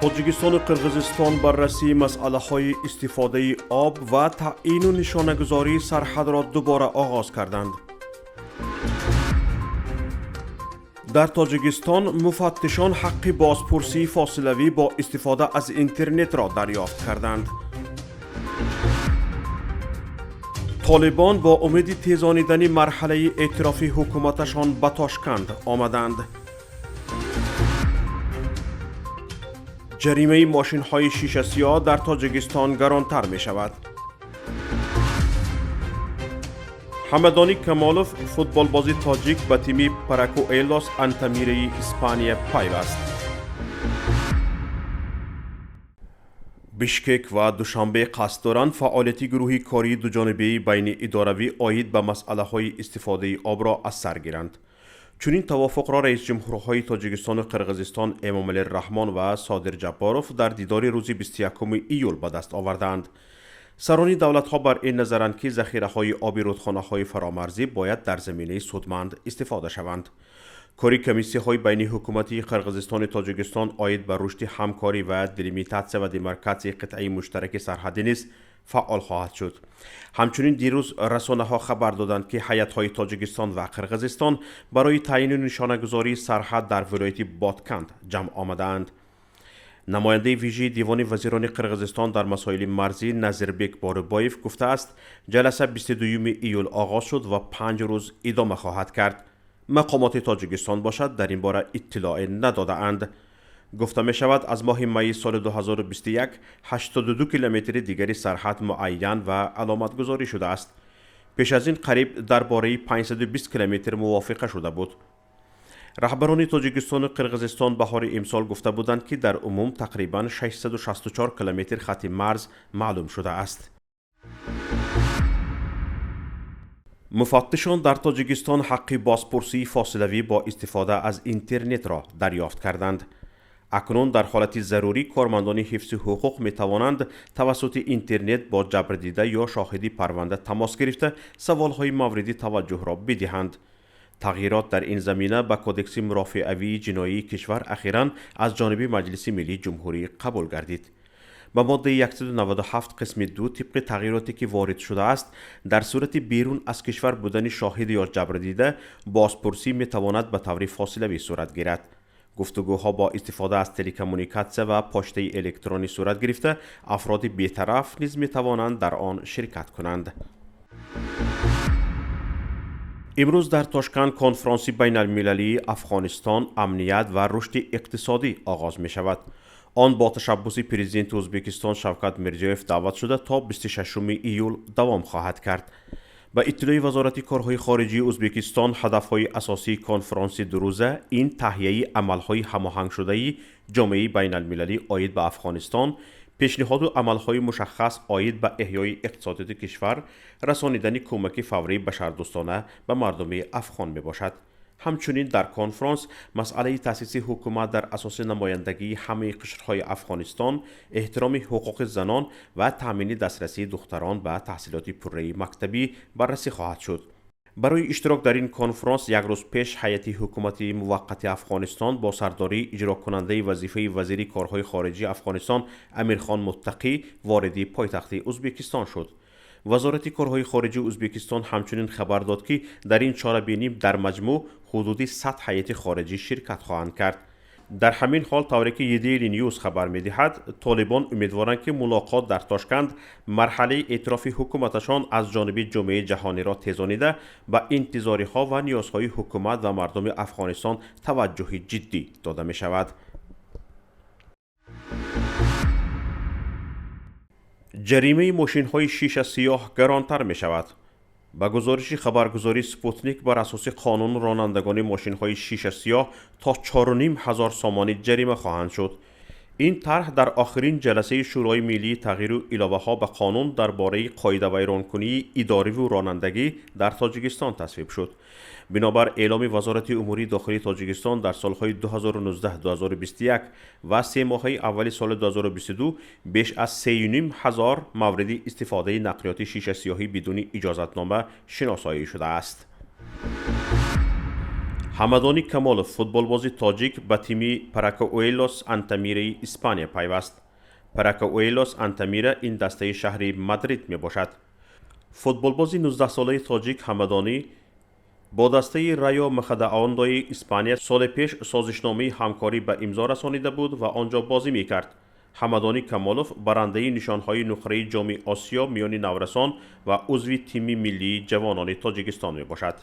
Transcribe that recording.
Тоҷикистону Қирғизистон баррасии масъалаҳои истифодаи об ва таъину нишонагузории сарҳадро дубора оғоз карданд. Дар Тоҷикистон муфаттишон ҳаққи бозпурсии фосилавӣ бо истифода аз интернетро дарёфт карданд. Толибон бо умеди тезонидани марҳалаи эътирофи ҳукуматашон ба Тошканд омаданд. Ҷаримаи мошинҳои шишасиёҳ дар Тоҷикистон гаронтар мешавад. Ҳамадонӣ Камолов, футболбози тоҷик, ба тими Паракуэлос Антамираи Испания пайваст. Бишкек ва Душанбе қасд доранд фаъолияти гурӯҳи кории дуҷонибаи байниидоравӣ оид ба масъалаҳои истифодаи обро аз сар гиранд. Чунин тавофуқро раисҷумҳурҳои Тоҷикистону Қирғизистон Эмомалӣ Раҳмон ва Содир Ҷабборов дар дидори рӯзи 21 июл ба даст овардаанд. Сарони давлатҳо бар ин назаранд, ки захираҳои оби рудхонаҳои фаромарзӣ бояд дар заминаи судманд истифода шаванд. Кори комиссияҳои байниҳукуматии Қирғизистону Тоҷикистон оид ба рушди ҳамкорӣ ва делимитатсия ва демаркатсияи қитъаи муштараки сарҳадӣ низ фаъол хоҳад шуд. Ҳамчунин дирӯз расонаҳо хабар доданд, ки ҳайатҳои Тоҷикистон ва Қирғизистон барои таъину нишонагузории сарҳад дар вилояти Ботканд ҷамъ омадаанд. Намояндаи вижаи Девони вазирони Қирғизистон дар масоили марзӣ Назирбек Борибоев гуфтааст, ҷаласа 22 июл оғоз шуд ва 5 рӯз идома хоҳад кард. Мақомоти Тоҷикистон бошад, дар ин бора иттилоъе надодаанд. Гуфта мешавад, аз моҳи майи соли 2021 82 километри дигари сарҳад муайян ва аломатгузорӣ шудааст. Пеш аз ин қариб дар бораи 520 километр мувофиқа шуда буд. Раҳбарони Тоҷикистону Қирғизистон баҳори имсол гуфта буданд, ки дар умум тақрибан 664 километр хати марз маълум шудааст. Муфаттишон дар Тоҷикистон ҳаққи бозпурсии фосилавӣ бо истифода аз интернетро дарёфт карданд. Акнун дар ҳолати зарурӣ кормандони ҳифзи ҳуқуқ метавонанд тавассути интернет бо ҷабрдида ё шоҳиди парванда тамос гирифта, саволҳои мавриди таваҷҷӯҳро бидиҳанд. Тағйирот дар ин замина ба Кодекси мурофиавии ҷиноии кишвар ахиран аз ҷониби Маҷлиси Миллии Ҷумҳурӣ қабул гардид. Ба моддаи 197 қисми 2 тибқи тағйироте ки ворид шудааст, дар сурати берун аз кишвар будани шоҳид ё ҷабрдида, бозпурсӣ метавонад ба таври фосилавӣ сурат гирад. Гуфтугӯҳо бо истифода аз телекоммуникатсия ва почтаи электронӣ сурат гирифта, афроди бетараф низ метавонанд дар он ширкат кунанд. Имрӯз дар Тошканд конфронси байналмилалии «Афғонистон, амният ва рушди иқтисодӣ» оғоз мешавад. Он бо ташаббуси президенти Ӯзбекистон Шавкат Мирзиёев даъват шуда, то 26 июл давом хоҳад кард. Ба иттилои Вазорати корҳои хориҷии Ӯзбекистон, ҳадафҳои асосии конфронси дурӯза ин таҳияи амалҳои ҳамоҳангшудаи ҷомеаи байналмилалӣ оид ба Афғонистон, пешниҳоду амалҳои мушаххас оид ба эҳёи иқтисодиёти кишвар, расонидани кӯмаки фаврии башардӯстона ба мардуми афғон мебошад. Ҳамчунин дар конфронс масъалаи таъсиси ҳукумат дар асоси намояндагии ҳамаи қишрҳои Афғонистон, эҳтироми ҳуқуқи занон ва таъмини дастрасии духтарон ба таҳсилоти пурраи мактабӣ баррасӣ хоҳад шуд. Барои иштирок дар ин конфронс як рӯз пеш ҳайати ҳукумати муваққати Афғонистон бо сардории иҷрокунандаи вазифаи вазири корҳои хориҷии Афғонистон Амирхон Муттақӣ вориди пойтахти Ӯзбекистон шуд. Вазорати корҳои хориҷии Ӯзбекистон ҳамчунин хабар дод, ки дар ин чорабинӣ дар маҷмӯъ ҳудуди 100 ҳайати хориҷӣ ширкат хоҳанд кард. Дар ҳамин ҳол, тавре ки Daily News хабар медиҳад, толибон умедворанд, ки мулоқот дар Тошканд марҳалаи эътирофи ҳукуматашон аз ҷониби ҷомеаи ҷаҳониро тезонида, ба интизориҳо ва ниёзҳои ҳукумат ва мардуми Афғонистон таваҷҷӯҳи ҷиддӣ дода мешавад. Ҷаримаи мошинҳои шиша сиёҳ гаронтар мешавад. Ба гузориши хабаргузории Спутник, бар асоси қонун ронандагони мошинҳои шиша сиёҳ то 4500 сомонӣ ҷарима хоҳанд шуд. Ин тарҳ дар охирин ҷаласаи Шӯрои миллии тағйиру иловаҳо ба қонун дар бораи қоидавайронкунии идориву ронандагӣ дар Тоҷикистон тасвиб шуд. Бинобар эъломи Вазорати умурии дохилии Тоҷикистон, дар солҳои 2019-2021 ва семоҳаи аввали соли 2022 беш аз 3500 мавриди истифодаи нақлиёти шишасиёҳӣ бидуни иҷозатнома шиносоӣ шудааст. Ҳамадонӣ Камолов, футболбози тоҷик, ба тими Паракауэлос Антамираи Испания пайваст. Паракауэлос Антамира ин дастаи шаҳри Мадрид мебошад. Футболбози 19-солаи тоҷик Ҳамадонӣ бо дастаи Райо Махадаондои Испания соли пеш созишномаи ҳамкорӣ ба имзо расонида буд ва он ҷо бозӣ мекард. Ҳамадонӣ Камолов барандаи нишонҳои нуқраи Ҷоми Осиё миёни наврасон ва узви тими миллии ҷавонони Тоҷикистон мебошад.